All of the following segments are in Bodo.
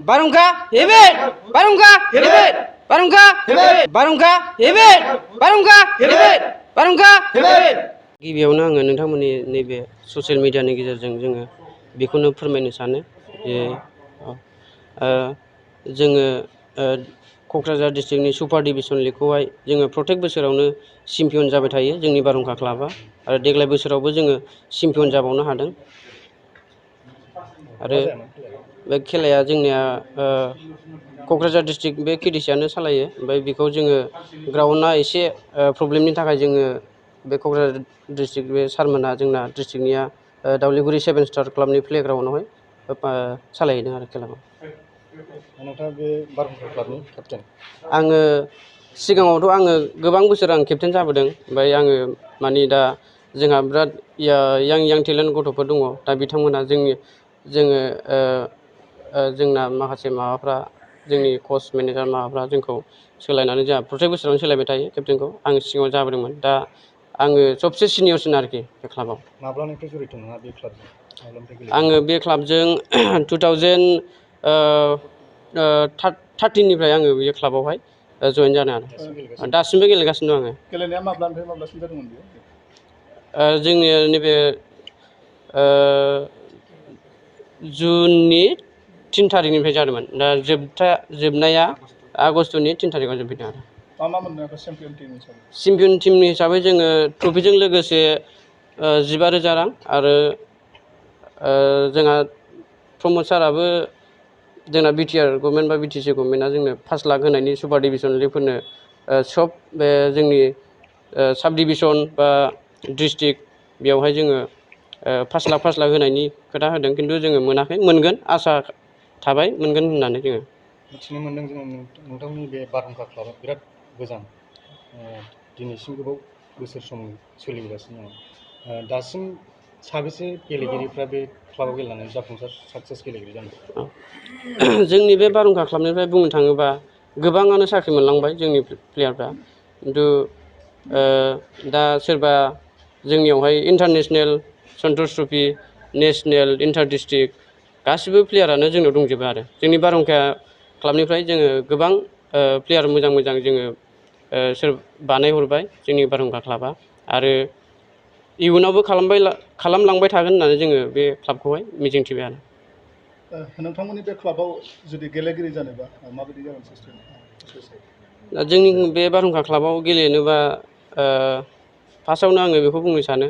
Baarhungkha, hebat! Baarhungkha, hebat! Baarhungkha, hebat! Baarhungkha, hebat! Baarhungkha, hebat! Baarhungkha, hebat! गिबियावनो आङो नोंथांमोननि नैबे ससियेल मिडियानि गेजेरजों जोङो बेखौनो फोरमायनो सानो जे जोङो क'क्राझार डिस्ट्रिक्टनि सुपार डिभिजन लिगखौहाय जोङो प्रत्येक बोसोरावनो चेम्पियन जाबाय थायो जोंनि बारहुंखा क्लाबा आरो देग्लाय बोसोरावबो जोङो चेम्पियन जाबावनो हादों आरो बे खेलाया जोंनिया क'क्राझार डिस्ट्रिक्ट बे केडिसियानो सालायो ओमफ्राय बेखौ जोङो ग्राउन्डआ एसे प्रब्लेमनि थाखाय जोङो बे क'क्राझार डिस्ट्रिक्ट बे सारमोना जोंना डिस्ट्रिक्टनिया दावलिगुरि 7 स्टार क्लाबनि प्लेग्राउन्डआवहाय सालायहैदों आरो खेलाखौ नोंथाङा बे बारहुंखा क्लाबनि केप्टेन आङो सिगाङावथ' आङो गोबां बोसोर आं केप्टेन जाबोदों ओमफ्राय आङो मानि दा जोंहा बिराद यां टेलेन्ट गथ'फोर दङ दा बिथांमोना जोंना माखासे माबाफ्रा जोंनि कच मेनेजार माबाफ्रा जोंखौ सोलायनानै जोंहा प्रत्येक बोसोरावनो सोलायबाय थायो केप्टेनखौ आं सिगाङाव जाबोदोंमोन दा आङो सबसे सिनियरसिन आरोखि बे क्लाबाव माब्लानिफ्राय जुरित नङा बे क्लाबजों आङो बे क्लाबजों 2013निफ्राय आङो बे क्लाबावहाय जइन जादों आरो दासिमबो गेलेगासिनो दं आङो गेलेनाया माब्लानिफ्राय माब्लासिम जादोंमोन बेयो जोंनि नैबे जुननि 3 थारिखनिफ्राय जादोंमोन दा जोबनाया आगस्ट'नि 3 थारिखआव जोबफैदों आरो मा मोनदों चेम्पियन टीम हिसाबै चेम्पियन टीमनि हिसाबै जोङो ट्रफिजों लोगोसे 15,000 रां आरो जोंहा प्रमद साराबो जोंना बिटिआर गभर्नमेन्ट बा बिटिसि गभर्नमेन्टआ जोंनो 5 लाख होनायनि सुपार डिभिजन लिगफोरनो सब बे जोंनि साब डिभिजन बा डिस्ट्रिक्ट बेयावहाय जोङो 5 लाख होनायनि खोथा होदों खिन्थु जोङो मोनाखै मोनगोन आसा थाबाय मोनगोन होननानै जोङो मिथिनो मोनदों जों नोंथांनि बे बारहुंखा क्लाबा बिराद गोजाम दिनैसिम गोबाव बोसोर सम सोलिगासिनो दङ दासिम साबेसे गेलेगिरिफ्रा बे क्लाबाव गेलेनानै जाफुंसार साक्सेस गेलेगिरि जानो जोंनि बे बारहुंखा क्लाबनिफ्राय बुंनो थाङोबा गोबाङानो साख्रि मोनलांबाय जोंनि प्लेयारफ्रा खिन्थु दा सोरबा जोंनियावहाय इन्टारनेसनेल सन्तोष ट्रफि नेसनेल इन्टार डिस्ट्रिक्ट गासिबो प्लेयारानो जोंनाव दंजोबो आरो जोंनि बारहुंखा क्लाबनिफ्राय जोङो गोबां प्लेयार मोजां जोङो बानायहरबाय जोंनि बारहुंखा क्लाबा आरो इयुनावबो खालामलांबाय थागोन होननानै जोङो बे क्लाबखौहाय मिजिंथिबाय आरो नोंथांमोननि बे क्लाबाव जुदि गेलेगिरि जानोबा माबायदि जागोन सिस्टेम दा जोंनि बे बारहुंखा क्लाबाव गेलेनोबा फार्स्टआवनो आङो बेखौ बुंनो सानो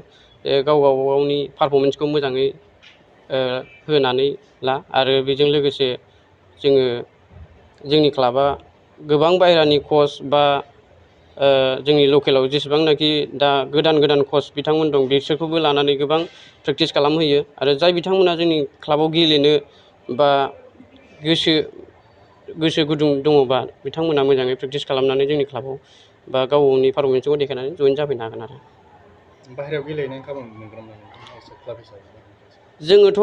गावनि पारफरमेन्सखौ मोजाङै होनानै ला आरो बेजों लोगोसे जोंनि क्लाबा गोबां बायहेरानि कच बा जोंनि लकेलाव जेसेबांनाखि दा गोदान कच बिथांमोन दं बिसोरखौबो लानानै गोबां प्रेक्टिस खालामहोयो आरो जाय बिथांमोना जोंनि क्लाबाव गेलेनो बा गोसो गुदुं दङबा बिथांमोना मोजाङै प्रेक्टिस खालामनानै जोंनि क्लाबाव बा गावनि पारफरमेन्सखौ देखायनानै जइन जाफैनो हागोन आरो बाहेरायाव गेलेनायनि खाबु मोनगोन क्लाब हिसाबै जोङोथ'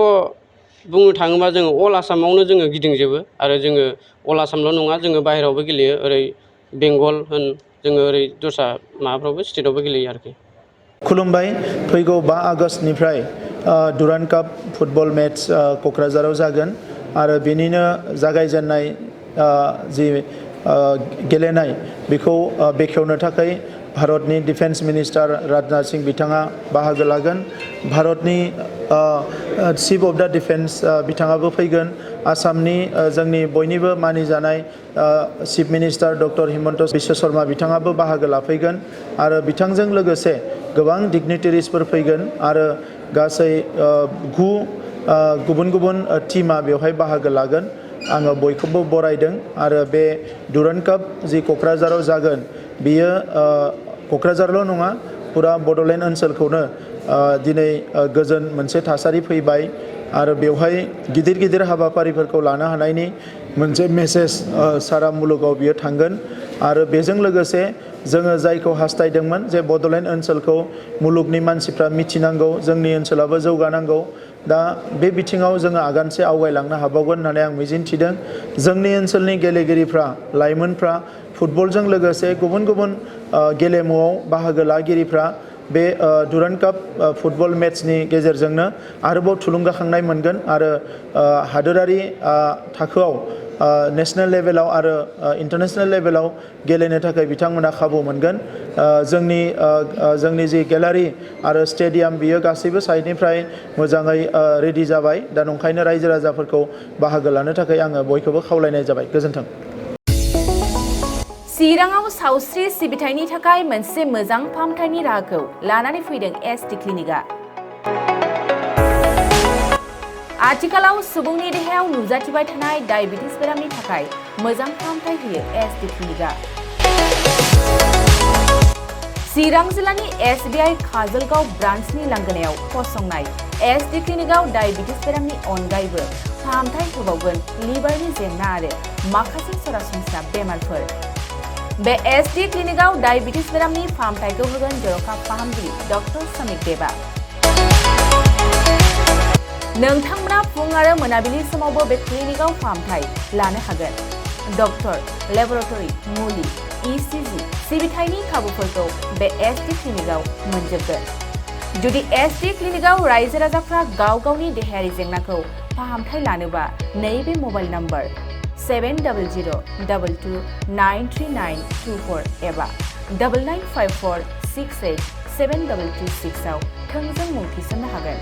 बुंनो थाङोबा जोङो अल आसामावनो जोङो गिदिंजोबो आरो जोङो अल आसामल' नङा जोङो बाहेरायावबो गेलेयो ओरै बेंगल होन जोङो ओरै दस्रा माबाफ्रावबो स्टेटआवबो गेलेयो आरोखि खुलुमबाय फैगौ 5 आगष्टनिफ्राय डुरान्ड काप फुटबल मेट्च क'क्राझाराव जागोन आरो बेनिनो जागायजेननाय जि गेलेनाय बेखौ बेखेवनो थाखाय भारतनि डिफेन्स मिनिस्टार राजनाथ सिंह बिथाङा बाहागो लागोन भारतनि चिफ अफ द डिफेन्स बिथाङाबो फैगोन आसामनि जोंनि बयनिबो मानिजानाय chief minister doctor Himanta Biswa Sarma बिथाङाबो बाहागो लाफैगोन आरो बिथांजों लोगोसे गोबां डिगनिटारिसफोर फैगोन आरो गासै 9 गुबुन टीमा बेवहाय बाहागो लागोन आङो बयखौबो बरायदों आरो बे डुरान्ड काप जि क'क्राझाराव जागोन बियो क'क्राझारल' नङा पुरा बड'लेण्ड ओनसोलखौनो दिनै गोजोन मोनसे थासारि फैबाय आरो बेवहाय गिदिर हाबाफारिफोरखौ लानो हानायनि मोनसे मेसेज सारा मुलुगाव बियो थांगोन आरो बेजों लोगोसे जोङो जायखौ हास्थायदोंमोन जे बड'लेण्ड ओनसोलखौ मुलुगनि मानसिफ्रा मिथिनांगौ जोंनि ओनसोलाबो जौगानांगौ दा बे बिथिङाव जोङो आगानसे आवगायलांनो हाबावगोन होननानै आं मिजिंथिदों जोंनि ओनसोलनि गेलेगिरिफ्रा लाइमोनफ्रा फुटबलजों लोगोसे गुबुन गेलेमुआव बाहागो लागिरिफ्रा बे डुरान्ड काप फुटबल मेट्सनि गेजेरजोंनो आरोबाव थुलुंगाखांनाय मोनगोन आरो हादोरारि थाखोआव नेशनेल लेभेलाव आरो इन्टारनेशनेल लेभेलाव गेलेनो थाखाय बिथांमोना खाबु मोनगोन जोंनि जि गेलारि आरो स्टेडियाम बियो गासैबो साइडनिफ्राय मोजाङै रेडि जाबाय दा नंखायनो रायजो राजाफोरखौ बाहागो लानो थाखाय आङो बयखौबो खावलायनाय जाबाय गोजोन्थों चिराङाव सावस्रि सिबिथायनि थाखाय मोनसे मोजां फाहामथायनि राहाखौ लानानै फैदों एसटि क्लिनिकआ आथिखालाव सुबुंनि देहायाव नुजाथिबाय थानाय डायबिटिस बेरामनि थाखाय मोजां फाहामथाय होयो एसटि क्लिनिकआ चिरां जिल्लानि SBI काजलगाव ब्रान्चनि लांगोनायाव फसंनाय एसटि क्लिनिकआव डायबिटिस बेरामनि अनगायैबो फाहामथाय होबावगोन लिभारनि जेंना आरो माखासे सरासनस्रा बेमारफोर बे एसटि क्लिनिकआव डायबिटिस बेरामनि फाहामथायखौ होगोन जर'खा फाहामगिरि डक्टर समिक देबा नोंथांमोना फुं आरो मोनाबिलि समावबो बे क्लिनिकआव फाहामथाय लानो हागोन डक्टर लेबरेटरि मुलि ECG सिबिथायनि खाबुफोरखौ बे एसटि क्लिनिकआव मोनजोबगोन जुदि एसटि क्लिनिकआव रायजो राजाफ्रा गाव गावनि देहायारि जेंनाखौ फाहामथाय लानोबा नैबे मबाइल नम्बर 7002293924 एबा 9954687226 आव थोंजों मुं थिसननो हागोन